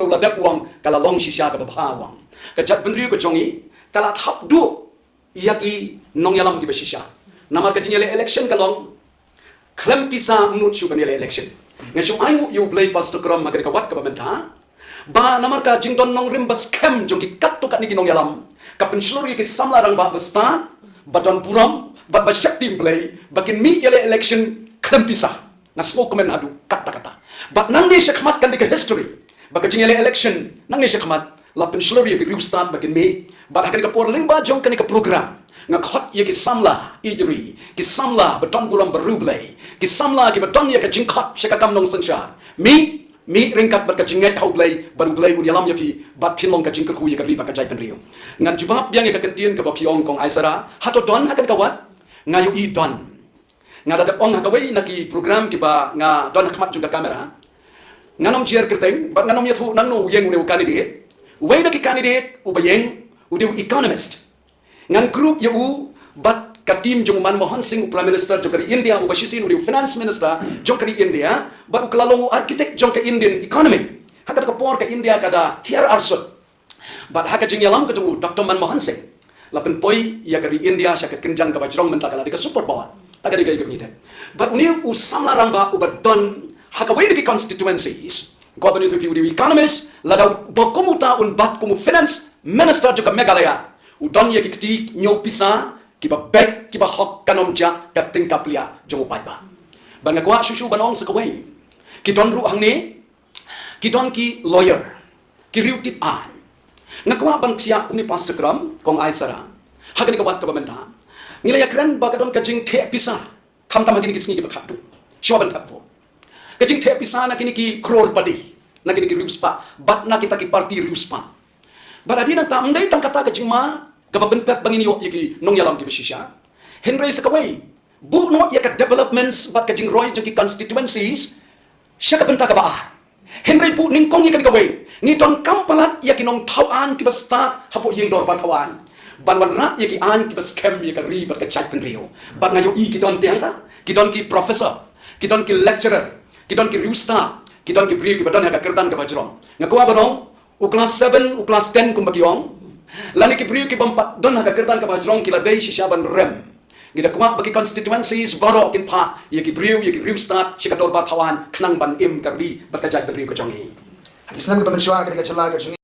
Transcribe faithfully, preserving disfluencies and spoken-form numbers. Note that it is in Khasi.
la dep u ong, ka la long shisha kaba bha u ong. Ka jaitbynriew ka jong ngi ka la thap duh ïa ki nongïalam kiba shisha. Namar ka jingïaleh election ka long khlem pisa, ym nud shuh ban ïaleh election. Nga shu ai nguh ïa U Blei, Pastor Krom, ha kane ka wat kaba mynta, ba namar ka jingdon nongrim ba skhem jong ki katto katne ki nongïalam, ka pynshlur ïa ki samla rangbah ba stad, ba don burom bad ba shakti U Blei, ba kin mih ïaleh election khlem pisa. Nga sngewkmen haduh katta katta. Bad nangne shakhmat kan dei ka history ba ka jingïaleh election nangne shakhmat la pynshlur ïa ki riewstad ba kin mih. Bad ha kane ka por lyngba jong kane ka program, nga khot ïa ki samla ïeit ri, ki samla ba don burom bad riewblei, ki samla kiba don ïa ka jingkhot sha ka kam nongsynshar. Mih, mih ryngkat bad ka jingngeit ha U Blei, bad U Blei un ïalam ïa phi bad phin long ka jingkyrkhu ïa ka ri bad ka jaitbynriew. Ngan jubab biang ïa ka kyntien kaba phi ong, Kong Aisara, hato don ha kane ka wat? Nga ïohi don. Nga da dep ong ha kawei na ki program kiba nga don ha khmat jong ka camera, ngan ym jer kyrteng bad ngan ym ïathuh nangno u ïeng une u candidate. Uwei na ki candidate uba ïeng u dei u economist. Ngan group ïa u bad ka team jong u Manmohan Singh, u Prime Minister jong ka ri India, uba shisien u dei u Finance Minister jong ka ri India, bad u ka la long u architect jong ka Indian economy. Ha kata ka por ka India ka da hiar arsut. Bad ha ka jingïalam ka jong u Doctor Manmohan Singh, la pynpoi ïa ka ri India sha ka kynjang kaba jrong mynta, ka la dei ka superpower. Ta ka dei kaei kaba ngi dep. Bad une u samla rangbah uba don ha kawei na ki constituencies, kaba ngi ïathuh u dei u economist, lada u ba kum uta un bat kum u Finance Minister jong ka Meghalaya, u don ïa ki kti hynñiew pisa kiba beit, kiba hok, kan ym jah ka tyngka pliah jong u paidbah. Bad nga kwah shuh shuh ban ong sa kawei. Ki don ruh hangne, ki don ki lawyer, ki riew tip aiñ. Nga kwah ban thiah kumne, Pastor Krom, Kong Aisara, ha kane ka wat kaba mynta ngi la ïakren ba ka don ka jingtheh pisa, khamtam ha kine ki sngi kiba khadduh, shuwa ban thep vote. Ka jingtheh pisa na kine ki crorepati, na kine ki riewspah bad na kita ki party riewspah. Bad hadien nangta ym dei tang kata ka jingma kaba pynpep ba ngin ïoh ïa ki nongïalam kiba shisha, hynrei sa kawei, buh noh ïa ka developments bad ka jingroi jong ki constituencies sha ka bynta kaba ar. Hynrei buh nyngkong ïa kane kawei, ngi donkam palat ïa ki nongthaw aiñ kiba stad hapoh ïing dorbar thaw aiñ ban wanrah ïa ki aiñ kiba skhem ïa ka ri bad ka jaitbynriew. Bad nga ïohi ki don te hangta, ki don ki professor, ki don ki lecturer, ki don ki riewstad, ki don ki briew kiba don ha ka kyrdan kaba jrong. Nga kwah ban ong, u class seven, u class ten kumba ki ong, lane ki briew ki bym pat don ha ka kyrdan kaba jrong ki la dei shisha ban rem. Ngi da kwah ba ki constituencies baroh kin phah ïa ki briew, ïa ki riewstad sha ka dorbar thaw aiñ khnang ban im ka ri bad ka jaitbynriew ka jong ngi. Ha ki snem kiba mynshuwa ka dei ka jylla ka jong ngi